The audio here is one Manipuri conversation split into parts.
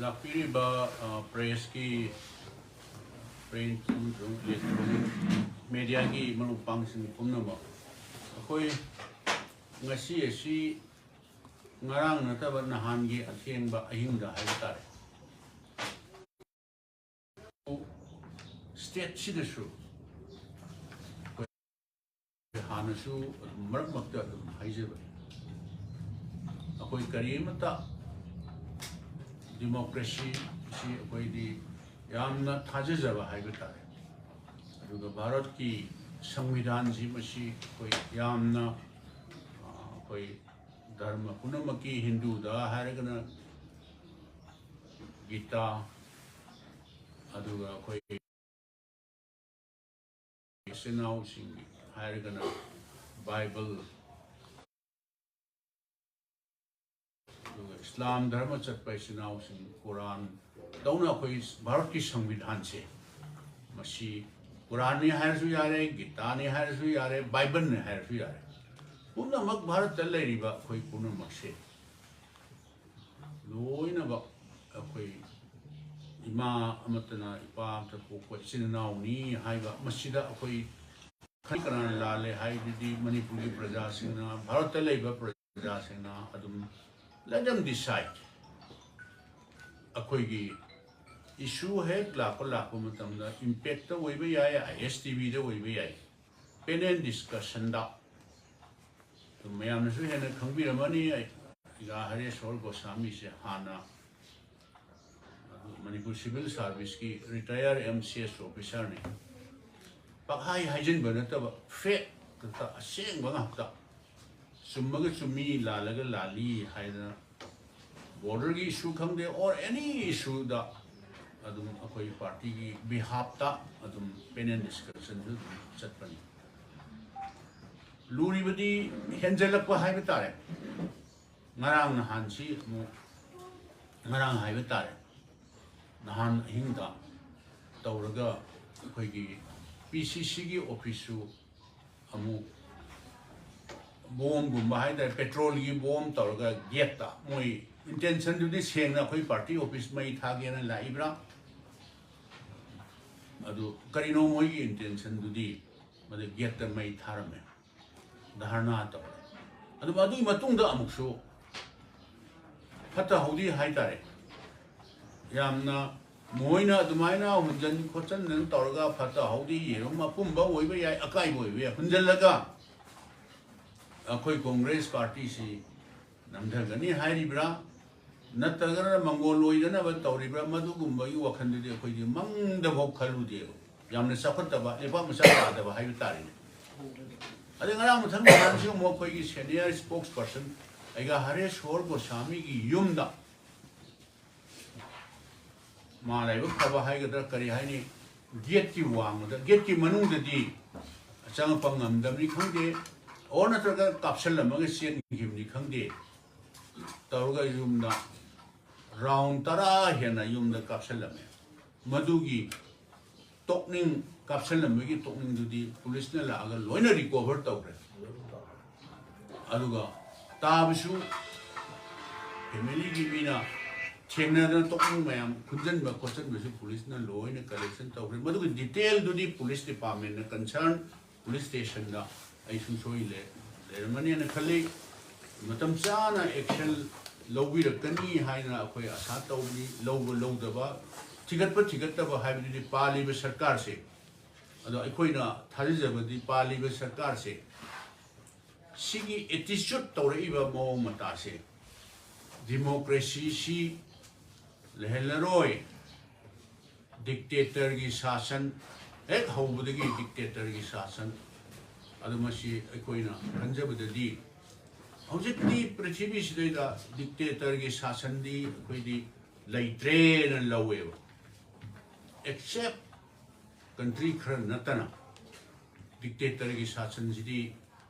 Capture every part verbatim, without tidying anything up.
ꯂꯥꯛꯄꯤꯔꯤꯕ, ꯑ, ꯄ꯭ꯔꯦꯁꯀꯤ, ꯄ꯭ꯔꯤꯟꯠ ꯑꯃꯁꯨꯡ ꯏꯂꯦꯛꯇ꯭ꯔꯣꯅꯤꯛ ꯃꯦꯗꯤꯌꯥꯒꯤ ꯃꯔꯨꯞ ꯃꯄꯥꯡꯁꯤꯡ ꯄꯨꯝꯅꯃꯛ, ꯑꯩꯈꯣꯏ ꯉꯁꯤ ꯑꯁꯤ ꯉꯔꯥꯡ ꯅꯠꯇꯕ ꯅꯍꯥꯟꯒꯤ ꯑꯊꯦꯡꯕ ꯑꯍꯤꯡꯗ ꯍꯥꯏꯕ ꯇꯥꯔꯦ, ꯁ꯭ꯇꯦꯠꯁꯤꯗꯁꯨ ꯍꯥꯟꯅꯁꯨ ꯑꯗꯨꯝ ꯃꯔꯛ ꯃꯔꯛꯇ ꯑꯗꯨꯝ ꯍꯥꯏꯖꯕꯅꯤ, ꯑꯩꯈꯣꯏ ꯀꯔꯤ ꯑꯃꯠꯇ ꯗꯤꯃꯣꯀ꯭ꯔꯦꯁꯤ ꯑꯁꯤ ꯑꯩꯈꯣꯏꯗꯤ ꯌꯥꯝꯅ ꯊꯥꯖꯖꯕ ꯍꯥꯏꯕ ꯇꯥꯔꯦ꯫ ꯑꯗꯨꯒ ꯚꯥꯔꯠꯀꯤ ꯁꯪꯕꯤꯙꯥꯟꯁꯤ ꯃꯁꯤ ꯑꯩꯈꯣꯏ ꯌꯥꯝꯅ, ꯑ, ꯑꯩꯈꯣꯏ ꯙꯔꯃ ꯄꯨꯝꯅꯃꯛꯀꯤ, ꯍꯤꯟꯗꯨꯗ ꯍꯥꯏꯔꯒꯅ ꯒꯤꯇꯥ, ꯑꯗꯨꯒ ꯑꯩꯈꯣꯏ ꯏꯆꯤꯟ ꯏꯅꯥꯎꯁꯤꯡꯒꯤ ꯍꯥꯏꯔꯒꯅ ꯕꯥꯏꯕꯜ, ꯑꯗꯨꯒ ꯏꯁꯂꯥꯝ ꯙꯔꯃ ꯆꯠꯄ ꯏꯆꯤꯟ ꯏꯅꯥꯎꯁꯤꯡ, ꯀꯨꯔꯥꯟ ꯇꯧꯅ ꯑꯩꯈꯣꯏ ꯚꯥꯔꯠꯀꯤ ꯁꯪꯕꯤꯙꯥꯟꯁꯦ, ꯃꯁꯤ ꯀꯨꯔꯥꯟꯅꯤ ꯍꯥꯏꯔꯁꯨ ꯌꯥꯔꯦ, ꯒꯤꯇꯥꯅꯤ ꯍꯥꯏꯔꯁꯨ ꯌꯥꯔꯦ, ꯕꯥꯏꯕꯜꯅꯤ ꯍꯥꯏꯔꯁꯨ ꯌꯥꯔꯦ, ꯄꯨꯝꯅꯃꯛ ꯚꯥꯔꯠꯇ ꯂꯩꯔꯤꯕ ꯑꯩꯈꯣꯏ ꯄꯨꯝꯅꯃꯛꯁꯦ ꯂꯣꯏꯅꯃꯛ ꯑꯩꯈꯣꯏ ꯏꯃꯥ ꯑꯃꯠꯇꯅ ꯏꯄꯥ ꯑꯃꯠꯇ ꯄꯣꯛꯄ ꯏꯆꯤꯟ ꯏꯅꯥꯎꯅꯤ ꯍꯥꯏꯕ ꯃꯁꯤꯗ ꯑꯩꯈꯣꯏ ꯀꯅꯥꯅ ꯂꯥꯜꯂꯦ ꯍꯥꯏꯗꯨꯗꯤ ꯃꯅꯤꯄꯨꯔꯒꯤ ꯄ꯭ꯔꯖꯥꯁꯤꯡꯅ, ꯚꯥꯔꯠꯇ ꯂꯩꯕ ꯄ꯭ꯔꯖꯥꯁꯤꯡꯅ ꯑꯗꯨꯝ let them decide꯫ ꯑꯩꯈꯣꯏꯒꯤ ꯏꯁꯨ ꯍꯦꯛ ꯂꯥꯛꯄ ꯂꯥꯛꯄ ꯃꯇꯝꯗ ꯏꯝꯄꯦꯛꯇ ꯑꯣꯏꯕ ꯌꯥꯏ, ꯑꯥꯏ ꯑꯦꯁ ꯇꯤ ꯚꯤꯗ ꯑꯣꯏꯕ ꯌꯥꯏ, ꯄꯦꯅꯦꯜ ꯗꯤꯁꯀꯁꯟꯗ ꯑꯗꯨꯝ ꯃꯌꯥꯝꯅꯁꯨ ꯍꯦꯟꯅ ꯈꯪꯕꯤꯔꯝꯃꯅꯤ꯫ ꯑꯩ ꯑꯣꯖꯥ ꯍꯔꯦꯁꯣꯔ ꯒꯣꯁꯥꯃꯤꯁꯦ ꯍꯥꯟꯅ ꯃꯅꯤꯄꯨꯔ ꯁꯤꯚꯤꯜ ꯁꯥꯔꯚꯤꯁꯀꯤ ꯔꯤꯇꯥꯌꯔ ꯑꯦꯝ ꯁꯤ ꯑꯦꯁ ꯑꯣꯐꯤꯁꯥꯔꯅꯤ꯫ ꯄꯪꯍꯥꯏ ꯍꯥꯏꯖꯤꯟꯕ ꯅꯠꯇꯕ, ꯐꯦꯛꯇ, ꯑꯁꯦꯡꯕ ꯉꯥꯛꯇ, ꯆꯨꯝꯃꯒ ꯆꯨꯝꯃꯤ, ꯂꯥꯜꯂꯒ ꯂꯥꯜꯂꯤ ꯍꯥꯏꯗꯅ, ꯕꯣꯔꯗꯔꯒꯤ ꯏꯁꯨ ꯈꯪꯗꯦ, or any issue ꯗ ꯑꯗꯨꯝ ꯑꯩꯈꯣꯏ ꯄꯥꯔꯇꯤꯒꯤ ꯕꯤꯍꯥꯞꯇ ꯑꯗꯨꯝ ꯄꯦꯅꯦꯜ ꯗꯤꯁꯀꯁꯟꯁꯨ ꯑꯗꯨꯝ ꯆꯠꯄꯅꯤ꯫ ꯂꯨꯔꯤꯕꯗꯤ ꯍꯦꯟꯖꯜꯂꯛꯄ ꯍꯥꯏꯕ ꯇꯥꯔꯦ꯫ ꯉꯔꯥꯡ ꯅꯍꯥꯟꯁꯤ ꯑꯃꯨꯛ, ꯉꯔꯥꯡ ꯍꯥꯏꯕ ꯇꯥꯔꯦ, ꯅꯍꯥꯟ ꯑꯍꯤꯡꯗ ꯇꯧꯔꯒ ꯑꯩꯈꯣꯏꯒꯤ ꯄꯤ ꯁꯤ ꯁꯤꯒꯤ ꯑꯣꯐꯤꯁꯁꯨ ꯑꯃꯨꯛ ꯕꯣꯝꯒꯨꯝꯕ ꯍꯥꯏ ꯇꯥꯔꯦ, ꯄꯦꯇ꯭ꯔꯣꯜꯒꯤ ꯕꯣꯝ ꯇꯧꯔꯒ ꯒꯦꯠꯇ ꯃꯣꯏ Intentionꯗꯨꯗꯤ ꯁꯦꯡꯅ ꯑꯩꯈꯣꯏ party office ꯃꯩ ꯊꯥꯒꯦꯅ ꯂꯥꯛꯏꯕ꯭ꯔꯥ? ꯑꯗꯨ ꯀꯔꯤꯅꯣ ꯃꯣꯏꯒꯤ intentionꯗꯨꯗꯤ? ꯃꯗꯨ gateꯇ ꯃꯩ ꯊꯥꯔꯝꯃꯦ, ꯙꯔꯅꯥ ꯇꯧꯔꯦ꯫ ꯑꯗꯨ ꯑꯗꯨꯒꯤ ꯃꯇꯨꯡꯗ ꯑꯃꯨꯛꯁꯨ ꯐꯠꯇ ꯍꯥꯎꯗꯤ ꯍꯥꯏꯇꯥꯔꯦ, ꯌꯥꯝꯅ ꯃꯣꯏꯅ ꯑꯗꯨꯃꯥꯏꯅ ꯍꯨꯟꯖꯟ ꯈꯣꯠꯆꯟꯗꯅ ꯇꯧꯔꯒ ꯐꯠꯇ ꯍꯥꯎꯗꯤ ꯌꯦꯔꯨꯝ ꯑꯄꯨꯝꯕ ꯑꯣꯏꯕ ꯌꯥꯏ, ꯑꯀꯥꯏꯕ ꯑꯣꯏꯕ ꯌꯥꯏ, ꯍꯨꯟꯖꯜꯂꯒ ꯑꯩꯈꯣꯏ Congress partyꯁꯤ ꯅꯝꯊꯒꯅꯤ ꯍꯥꯏꯔꯤꯕ꯭ꯔꯥ, ꯅꯠꯇ꯭ꯔꯒꯅ ꯃꯪꯒꯣꯜ ꯑꯣꯏꯗꯅꯕ ꯇꯧꯔꯤꯕ꯭ꯔꯥ, ꯃꯗꯨꯒꯨꯝꯕꯒꯤ ꯋꯥꯈꯜꯗꯨꯗꯤ ꯑꯩꯈꯣꯏꯗꯤ ꯃꯪꯗꯐꯥꯎ ꯈꯜꯂꯨꯗꯦꯕ꯫ ꯌꯥꯝꯅ ꯆꯥꯎꯈꯠꯇꯕ, ꯂꯩꯄꯥꯛ ꯃꯆꯥ ꯇꯥꯗꯕ ꯍꯥꯏꯕ ꯇꯥꯔꯦꯅꯦ꯫ ꯑꯗꯩ ꯉꯔꯥꯡ ꯃꯊꯪ ꯅꯍꯥꯟꯁꯨ ꯑꯃꯨꯛ ꯑꯩꯈꯣꯏꯒꯤ senior spokesperson ꯑꯩꯒ ꯍꯔꯦꯁꯣꯔ ꯒꯣꯁꯥꯃꯤꯒꯤ ꯌꯨꯝꯗ ꯃꯥ ꯂꯥꯏꯕꯛ ꯐꯕ ꯍꯥꯏꯒꯗ꯭ꯔꯥ ꯀꯔꯤ ꯍꯥꯏꯅꯤ, gateꯀꯤ ꯋꯥꯡꯃꯗ, gateꯀꯤ ꯃꯅꯨꯡꯗꯗꯤ ꯆꯪꯉꯛꯄ ꯉꯝꯗꯕꯅꯤ ꯈꯪꯗꯦ, ꯑꯣꯔ ꯅꯠꯇ꯭ꯔꯒ ꯀꯥꯞꯁꯜꯂꯝꯃꯒ ꯆꯦꯟꯈꯤꯕꯅꯤ ꯈꯪꯗꯦ, ꯇꯧꯔꯒ ꯌꯨꯝꯗ round ꯇꯔꯥ ꯍꯦꯟꯅ ꯌꯨꯝꯗ ꯀꯥꯞꯁꯜꯂꯝꯃꯦ꯫ ꯃꯗꯨꯒꯤ ꯇꯣꯛꯅꯤꯡ, ꯀꯥꯞꯁꯜꯂꯝꯕꯒꯤ ꯇꯣꯛꯅꯤꯡꯗꯨꯗꯤ policeꯅ ꯂꯥꯛꯑꯒ ꯂꯣꯏꯅ recover ꯇꯧꯈ꯭ꯔꯦ꯫ ꯑꯗꯨꯒ ꯇꯥꯕꯁꯨ familyꯒꯤ ꯃꯤꯅ ꯊꯦꯡꯅꯗꯅ ꯇꯣꯛꯅꯤꯡ ꯃꯌꯥꯝ ꯈꯨꯟꯖꯟꯕ ꯈꯣꯠꯆꯟꯕꯁꯨ policeꯅ ꯂꯣꯏꯅ collection ꯇꯧꯈ꯭ꯔꯦ꯫ ꯃꯗꯨꯒꯤ detailꯗꯨꯗꯤ police departmentꯅ, concern police stationꯗ ꯑꯩ ꯁꯨꯡꯁꯣꯏ ꯂꯩ-, ꯂꯩꯔꯝꯃꯅꯦꯅ ꯈꯜꯂꯤ꯫ ꯃꯇꯝ ꯆꯥꯅ action ꯂꯧꯕꯤꯔꯛꯀꯅꯤ ꯍꯥꯏꯅ ꯑꯩꯈꯣꯏ ꯑꯁꯥ ꯇꯧꯕꯅꯤ꯫ ꯂꯧꯕ ꯂꯧꯗꯕ, ꯊꯤꯒꯠꯄ ꯊꯤꯒꯠꯇꯕ ꯍꯥꯏꯕꯗꯨꯗꯤ ꯄꯥꯜꯂꯤꯕ ꯁꯔꯀꯥꯔꯁꯦ, ꯑꯗꯣ ꯑꯩꯈꯣꯏꯅ ꯊꯥꯖꯖꯕꯗꯤ ꯄꯥꯜꯂꯤꯕ ꯁꯔꯀꯥꯔꯁꯦ ꯁꯤꯒꯤ attitude ꯇꯧꯔꯛꯏꯕ ꯃꯑꯣꯡ ꯃꯇꯥꯁꯦ democracyꯁꯤ ꯂꯩꯍꯜꯂꯔꯣꯏ꯫ Dictatorꯒꯤ ꯁꯥꯁꯟ, ꯍꯦꯛ ꯍꯧꯕꯗꯒꯤ dictatorꯒꯤ ꯁꯥꯁꯟ꯫ ꯑꯗꯨ ꯃꯁꯤ ꯑꯩꯈꯣꯏꯅ ꯈꯟꯖꯕꯗꯗꯤ ꯍꯧꯖꯤꯛꯇꯤ ꯄ꯭ꯔꯤꯊꯤꯕꯤꯁꯤꯗꯩꯗ dictatorꯒꯤ ꯁꯥꯁꯟꯗꯤ ꯑꯩꯈꯣꯏꯗꯤ ꯂꯩꯇ꯭ꯔꯦꯅ ꯂꯧꯋꯦꯕ꯫ Except country ꯈꯔ ꯅꯠꯇꯅ dictatorꯒꯤ ꯁꯥꯁꯟꯁꯤꯗꯤ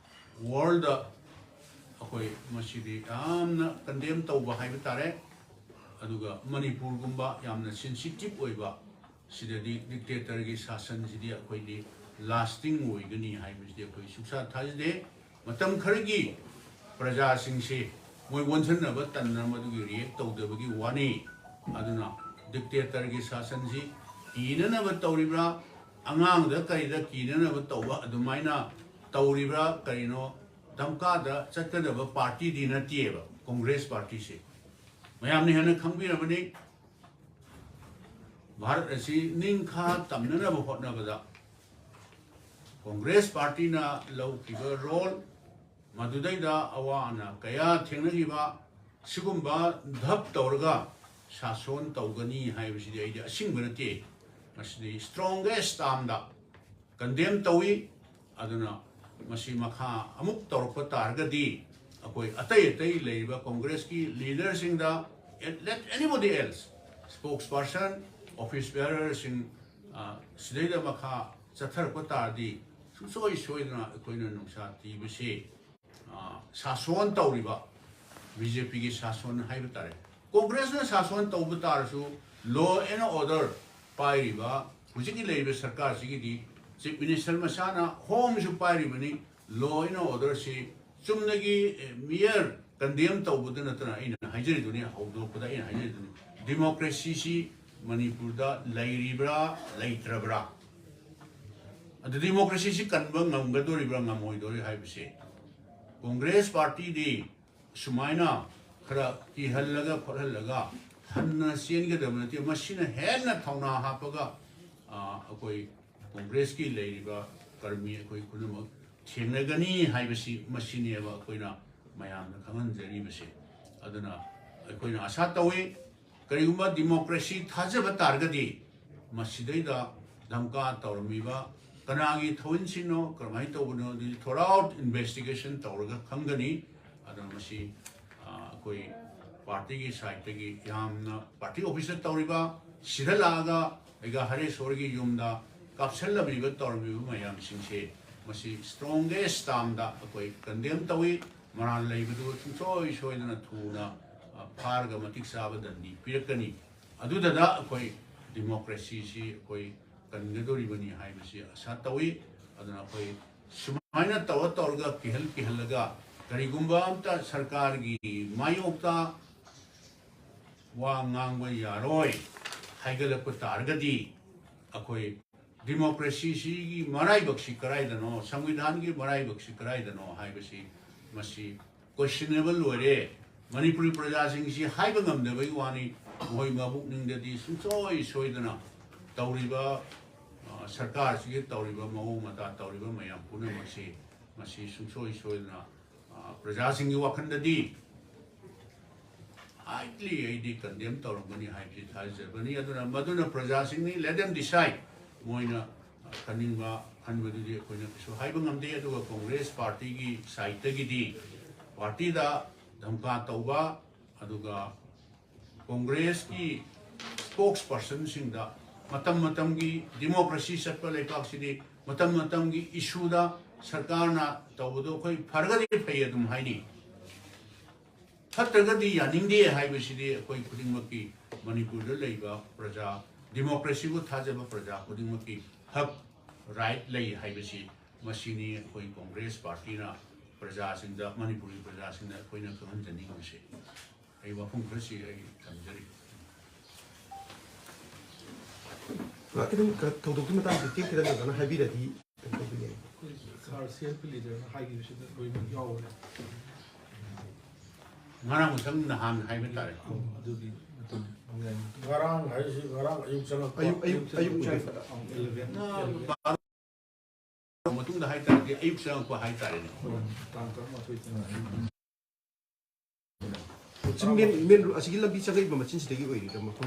worldꯗ ꯑꯩꯈꯣꯏ ꯃꯁꯤꯗꯤ ꯌꯥꯝꯅ condemn ꯇꯧꯕ ꯍꯥꯏꯕ ꯇꯥꯔꯦ꯫ ꯑꯗꯨꯒ ꯃꯅꯤꯄꯨꯔꯒꯨꯝꯕ ꯌꯥꯝꯅ sensitive ꯑꯣꯏꯕ ꯁꯤꯗꯗꯤ dictatorꯒꯤ ꯁꯥꯁꯟꯁꯤꯗꯤ ꯑꯩꯈꯣꯏꯗꯤ lasting ꯑꯣꯏꯒꯅꯤ ꯍꯥꯏꯕꯁꯤꯗꯤ ꯑꯩꯈꯣꯏ ꯁꯨꯛꯊꯥ ꯊꯥꯖꯗꯦ꯫ ꯃꯇꯝ ꯈꯔꯒꯤ ꯄ꯭ꯔꯖꯥꯁꯤꯡꯁꯤ ꯃꯣꯏ ꯑꯣꯟꯁꯤꯟꯅꯕ ꯇꯟꯅ ꯃꯗꯨꯒꯤ ꯔꯤꯌꯦꯛ ꯇꯧꯗꯕꯒꯤ ꯋꯥꯅꯤ꯫ ꯑꯗꯨꯅ ꯗꯤꯛꯇꯦꯇꯔꯒꯤ ꯁꯥꯁꯟꯁꯤ ꯀꯤꯅꯅꯕ ꯇꯧꯔꯤꯕ꯭ꯔꯥ, ꯑꯉꯥꯡꯗ ꯀꯔꯤꯗ ꯀꯤꯅꯅꯕ ꯇꯧꯕ ꯑꯗꯨꯃꯥꯏꯅ ꯇꯧꯔꯤꯕ꯭ꯔꯥ, ꯀꯔꯤꯅꯣ? ꯙꯝꯀꯥꯗ ꯆꯠꯀꯗꯕ ꯄꯥꯔꯇꯤꯗꯤ ꯅꯠꯇꯦꯕ ꯀꯣꯡꯒ꯭ꯔꯦꯁ ꯄꯥꯔꯇꯤꯁꯦ꯫ ꯃꯌꯥꯝꯅ ꯍꯦꯟꯅ ꯈꯪꯕꯤꯔꯕꯅꯤ꯫ ꯚꯥꯔꯠ ꯑꯁꯤ ꯅꯤꯡꯈꯥ ꯇꯝꯅꯅꯕ ꯍꯣꯠꯅꯕꯗ ꯀꯣꯡꯒ꯭ꯔꯦꯁ ꯄꯥꯔꯇꯤꯅ ꯂꯧꯈꯤꯕ ꯔꯣꯜ, ꯃꯗꯨꯗꯩꯗ ꯑꯋꯥ ꯑꯅꯥ ꯀꯌꯥ ꯊꯦꯡꯅꯈꯤꯕ, ꯁꯤꯒꯨꯝꯕ ꯙꯞ ꯇꯧꯔꯒ ꯁꯥꯁꯣꯟ ꯇꯧꯒꯅꯤ ꯍꯥꯏꯕꯁꯤꯗꯤ ꯑꯩꯗꯤ ꯑꯁꯤꯡꯕ ꯅꯠꯇꯦ꯫ ꯃꯁꯤꯗꯤ strongest termꯗ condemn ꯇꯧꯏ꯫ ꯑꯗꯨꯅ ꯃꯁꯤ ꯃꯈꯥ ꯑꯃꯨꯛ ꯇꯧꯔꯛꯄ ꯇꯥꯔꯒꯗꯤ ꯑꯩꯈꯣꯏ ꯑꯇꯩ ꯑꯇꯩ ꯂꯩꯔꯤꯕ ꯀꯣꯡꯒ꯭ꯔꯦꯁꯀꯤ ꯂꯤꯗꯔꯁꯤꯡꯗ, let anybody else, spokesperson, office bearerꯁꯤꯡ, ꯑ, ꯁꯤꯗꯩꯗ ꯃꯈꯥ ꯆꯠꯊꯔꯛꯄ ꯇꯥꯔꯗꯤ ꯁꯨꯡꯁꯣꯏ ꯁꯣꯏꯗꯅ ꯑꯩꯈꯣꯏꯅ ꯅꯨꯡꯁꯥ ꯊꯤꯕꯁꯤ, ꯑ, ꯁꯥꯁꯣꯟ ꯇꯧꯔꯤꯕ ꯕꯤ ꯖꯦ ꯄꯤꯒꯤ ꯁꯥꯁꯣꯟ ꯍꯥꯏꯕ ꯇꯥꯔꯦ꯫ ꯀꯣꯡꯒ꯭ꯔꯦꯁꯅ ꯁꯥꯁꯣꯟ ꯇꯧꯕ ꯇꯥꯔꯁꯨ, law and order ꯄꯥꯏꯔꯤꯕ ꯍꯧꯖꯤꯛꯀꯤ ꯂꯩꯔꯤꯕ ꯁꯔꯀꯥꯔꯁꯤꯒꯤꯗꯤ ꯆꯤꯐ ꯃꯤꯅꯤꯁꯇꯔ ꯃꯁꯥꯅ ꯍꯣꯝꯁꯨ ꯄꯥꯏꯔꯤꯕꯅꯤ꯫ Law and orderꯁꯤ ꯆꯨꯝꯅꯒꯤ, ꯑꯦ, mere condemn ꯇꯧꯕꯗ ꯅꯠꯇꯅ ꯑꯩꯅ ꯍꯥꯏꯖꯔꯤꯗꯨꯅꯤ, ꯍꯧꯗꯣꯛꯄꯗ ꯑꯩꯅ ꯍꯥꯏꯖꯔꯤꯗꯨꯅꯤ, ꯗꯤꯃꯣꯀ꯭ꯔꯦꯁꯤꯁꯤ ꯃꯅꯤꯄꯨꯔꯗ ꯂꯩꯔꯤꯕ꯭ꯔꯥ, ꯂꯩꯇ꯭ꯔꯕ꯭ꯔꯥ? ꯑꯗꯨ ꯗꯤꯃꯣꯀ꯭ꯔꯦꯁꯤꯁꯤ ꯀꯟꯕ ꯉꯝꯒꯗꯣꯔꯤꯕ꯭ꯔꯥ, ꯉꯝꯃꯣꯏꯗꯣꯔꯤ ꯍꯥꯏꯕꯁꯦ ꯀꯣꯡꯒ꯭ꯔꯦꯁ ꯄꯥꯔꯇꯤꯗꯤ ꯁꯨꯃꯥꯏꯅ ꯈꯔ ꯀꯤꯍꯜꯂꯒ ꯈꯣꯠꯍꯜꯂꯒ ꯍꯟꯅ ꯆꯦꯟꯒꯗꯕ ꯅꯠꯇꯦ꯫ ꯃꯁꯤꯅ ꯍꯦꯟꯅ ꯊꯧꯅꯥ ꯍꯥꯞꯄꯒ, ꯑ, ꯑꯩꯈꯣꯏ ꯀꯣꯡꯒ꯭ꯔꯦꯁꯀꯤ ꯂꯩꯔꯤꯕ ꯀꯔꯃꯤ ꯑꯩꯈꯣꯏ ꯄꯨꯝꯅꯃꯛ ꯊꯦꯡꯅꯒꯅꯤ ꯍꯥꯏꯕꯁꯤ ꯃꯁꯤꯅꯦꯕ ꯑꯩꯈꯣꯏꯅ ꯃꯌꯥꯝꯗ ꯈꯪꯍꯟꯖꯔꯤꯕꯁꯦ꯫ ꯑꯗꯨꯅ ꯑꯩꯈꯣꯏꯅ ꯑꯥꯁꯥ ꯇꯧꯏ, ꯀꯔꯤꯒꯨꯝꯕ ꯗꯤꯃꯣꯀ꯭ꯔꯦꯁꯤ ꯊꯥꯖꯕ ꯇꯥꯔꯒꯗꯤ ꯃꯁꯤꯗꯩꯗ ꯙꯝꯀꯥ ꯇꯧꯔꯝꯃꯤꯕ ꯀꯅꯥꯒꯤ ꯊꯧꯃꯤꯜꯁꯤꯡꯅꯣ, ꯀꯔꯝꯍꯥꯏꯅ ꯇꯧꯕꯅꯣ, ꯑꯗꯨꯗꯤ thorough investigation ꯇꯧꯔꯒ ꯈꯪꯒꯅꯤ꯫ ꯑꯗꯨꯅ ꯃꯁꯤ, ꯑ, ꯑꯩꯈꯣꯏ ꯄꯥꯔꯇꯤꯒꯤ ꯁꯥꯏꯠꯇꯒꯤ ꯌꯥꯝꯅ ꯄꯥꯔꯇꯤ ꯑꯣꯐꯤꯁꯇ ꯇꯧꯔꯤꯕ, ꯁꯤꯗ ꯂꯥꯛꯑꯒ ꯑꯩꯒ ꯍꯔꯦꯁꯣꯔꯒꯤ ꯌꯨꯝꯗ ꯀꯥꯞꯁꯜꯂꯝꯃꯤꯕ, ꯇꯧꯔꯝꯃꯤꯕ ꯃꯌꯥꯝꯁꯤꯡꯁꯦ, ꯃꯁꯤ strongest termꯗ ꯑꯩꯈꯣꯏ condemn ꯇꯧꯏ꯫ ꯃꯔꯥꯜ ꯂꯩꯕꯗꯨ ꯁꯨꯡꯁꯣꯏ ꯁꯣꯏꯗꯅ ꯊꯨꯅ, ꯑ, ꯐꯥꯔꯒ ꯃꯇꯤꯛ ꯆꯥꯕ ꯗꯟꯗꯤ ꯄꯤꯔꯛꯀꯅꯤ꯫ ꯑꯗꯨꯗꯅ ꯑꯩꯈꯣꯏ ꯗꯤꯃꯣꯀ꯭ꯔꯦꯁꯤꯁꯤ ꯑꯩꯈꯣꯏ ꯀꯟꯒꯗꯧꯔꯤꯕꯅꯤ ꯍꯥꯏꯕꯁꯤ ꯑꯥꯁꯥ ꯇꯧꯏ꯫ ꯑꯗꯨꯅ ꯑꯩꯈꯣꯏ ꯁꯨꯃꯥꯏꯅ ꯇꯧꯔ ꯇꯧꯔꯒ, ꯀꯤꯍꯜ ꯀꯤꯍꯜꯂꯒ ꯀꯔꯤꯒꯨꯝꯕ ꯑꯝꯇ ꯁꯔꯀꯥꯔꯒꯤ ꯃꯥꯌꯣꯛꯇ ꯋꯥ ꯉꯥꯡꯕ ꯌꯥꯔꯣꯏ ꯍꯥꯏꯒꯠꯂꯛꯄ ꯇꯥꯔꯒꯗꯤ, ꯑꯩꯈꯣꯏ ꯗꯤꯃꯣꯀ꯭ꯔꯦꯁꯤꯁꯤꯒꯤ ꯃꯔꯥꯏꯕꯛꯁꯤ ꯀꯗꯥꯏꯗꯅꯣ, ꯁꯪꯕꯤꯙꯥꯟꯒꯤ ꯃꯔꯥꯏꯕꯛꯁꯤ ꯀꯗꯥꯏꯗꯅꯣ ꯍꯥꯏꯕꯁꯤ ꯃꯁꯤ questionable ꯑꯣꯏꯔꯦ꯫ ꯃꯅꯤꯄꯨꯔꯤ ꯄ꯭ꯔꯖꯥꯁꯤꯡꯁꯤ ꯍꯥꯏꯕ ꯉꯝꯗꯕꯒꯤ ꯋꯥꯅꯤ, ꯃꯈꯣꯏ ꯃꯕꯨꯛꯅꯤꯡꯗꯗꯤ ꯁꯨꯡꯁꯣꯏ ꯁꯣꯏꯗꯅ ꯇꯧꯔꯤꯕ, ꯑ, ꯁꯔꯀꯥꯔꯁꯤꯒꯤ ꯇꯧꯔꯤꯕ ꯃꯑꯣꯡ ꯃꯇꯥ, ꯇꯧꯔꯤꯕ ꯃꯌꯥꯝ ꯄꯨꯝꯅꯃꯛꯁꯤ ꯃꯁꯤ ꯁꯨꯡꯁꯣꯏ ꯁꯣꯏꯗꯅ, ꯑ, ꯄ꯭ꯔꯖꯥꯁꯤꯡꯒꯤ ꯋꯥꯈꯜꯗꯗꯤ highly ꯑꯩꯗꯤ condemn ꯇꯧꯔꯝꯒꯅꯤ ꯍꯥꯏꯕꯁꯤ ꯊꯥꯖꯕꯅꯤ꯫ ꯑꯗꯨꯅ ꯃꯗꯨꯅ ꯄ꯭ꯔꯖꯥꯁꯤꯡꯅꯤ, let them decide꯫ ꯃꯣꯏꯅ, ꯑ, ꯈꯟꯅꯤꯡꯕ ꯈꯟꯕꯗꯨꯗꯤ ꯑꯩꯈꯣꯏꯅ ꯀꯩꯁꯨ ꯍꯥꯏꯕ ꯉꯝꯗꯦ꯫ ꯑꯗꯨꯒ ꯀꯣꯡꯒ꯭ꯔꯦꯁ ꯄꯥꯔꯇꯤꯒꯤ ꯁꯥꯏꯠꯇꯒꯤꯗꯤ ꯄꯥꯔꯇꯤꯗ ꯙꯝꯀꯥ ꯇꯧꯕ, ꯑꯗꯨꯒ ꯀꯣꯡꯒ꯭ꯔꯦꯁꯀꯤ spokespersonꯁꯤꯡꯗ ꯃꯇꯝ ꯃꯇꯝꯒꯤ ꯗꯤꯃꯣꯀ꯭ꯔꯦꯁꯤ ꯆꯠꯄ ꯂꯩꯕꯥꯛꯁꯤꯗꯤ ꯃꯇꯝ ꯃꯇꯝꯒꯤ ꯏꯁꯨꯗ ꯁꯔꯀꯥꯔꯅ ꯇꯧꯕꯗꯣ ꯑꯩꯈꯣꯏ ꯐꯔꯒꯗꯤ ꯐꯩ ꯑꯗꯨꯝ ꯍꯥꯏꯅꯤ, ꯐꯠꯇ꯭ꯔꯒꯗꯤ ꯌꯥꯅꯤꯡꯗꯦ ꯍꯥꯏꯕꯁꯤꯗꯤ ꯑꯩꯈꯣꯏ ꯈꯨꯗꯤꯡꯃꯛꯀꯤ, ꯃꯅꯤꯄꯨꯔꯗ ꯂꯩꯕ ꯄ꯭ꯔꯖꯥ, ꯗꯤꯃꯣꯀ꯭ꯔꯦꯁꯤꯕꯨ ꯊꯥꯖꯕ ꯄ꯭ꯔꯖꯥ ꯈꯨꯗꯤꯡꯃꯛꯀꯤ ꯍꯛ, ꯔꯥꯏꯠ ꯂꯩ ꯍꯥꯏꯕꯁꯤ ꯃꯁꯤꯅꯤ ꯑꯩꯈꯣꯏ ꯀꯣꯡꯒ꯭ꯔꯦꯁ ꯄꯥꯔꯇꯤꯅ ꯄ꯭ꯔꯖꯥꯁꯤꯡꯗ, ꯃꯅꯤꯄꯨꯔꯒꯤ ꯄ꯭ꯔꯖꯥꯁꯤꯡꯗ ꯑꯩꯈꯣꯏꯅ ꯈꯪꯍꯟꯖꯅꯤꯡꯕꯁꯦ꯫ ꯑꯩ ꯋꯥꯐꯝ ꯈꯔꯁꯤ ꯑꯩ ꯊꯝꯖꯔꯤ꯫ ꯑꯗꯨꯝ ꯊꯧꯗꯣꯛꯀꯤ ꯃꯇꯥꯡꯗ ꯇꯦꯟ ꯈꯤꯇꯪ ꯀꯩꯅꯣ ꯍꯥꯏꯕꯤꯔꯗꯤ ꯀꯩꯅꯣ ꯇꯧꯕ ꯌꯥꯏ꯫ ꯑꯩꯈꯣꯏ ꯁꯥꯔ ꯁꯤ ꯑꯦꯜ ꯄꯤ ꯂꯤꯗꯔꯅ ꯍꯥꯏꯈꯤꯕꯁꯤꯗ ꯂꯣꯏꯅꯃꯛ ꯌꯥꯎꯔꯦ꯫ ꯉꯔꯥꯡ ꯃꯊꯪ ꯅꯍꯥꯟ ꯍꯥꯏꯕ ꯇꯥꯔꯦ꯫ ꯑꯗꯨꯒꯤ ꯃꯇꯝ ꯉꯔꯥꯡ ꯍꯥꯏꯁꯤ ꯉꯔꯥꯡ ꯑꯌꯨꯛ ꯆꯪꯉꯛꯄ꯫ ꯑꯌꯨꯛ, ꯑꯌꯨꯛ, ꯑꯌꯨꯛ ꯑꯣꯏꯗꯣꯏꯕ꯫ ꯑꯦꯂꯚꯦꯟ꯫ ꯃꯇꯨꯡꯗ ꯍꯥꯏꯇꯥꯔꯗꯤ ꯑꯌꯨꯛ ꯆꯪꯉꯛꯄ ꯍꯥꯏꯇꯥꯔꯦꯅꯦ꯫ ꯇꯥꯡ ꯇꯔꯥꯃꯥꯊꯣꯏ ꯆꯪꯉꯛꯑꯦ꯫ ꯁꯤ ꯃꯦꯟ, ꯃꯦꯟ ꯔꯣꯗ ꯑꯁꯤꯒꯤ ꯂꯝꯕꯤ ꯆꯪꯉꯛꯏꯕ ꯃꯆꯤꯟꯁꯤꯗꯒꯤ ꯑꯣꯏꯔꯤꯔ ꯃꯐꯝ?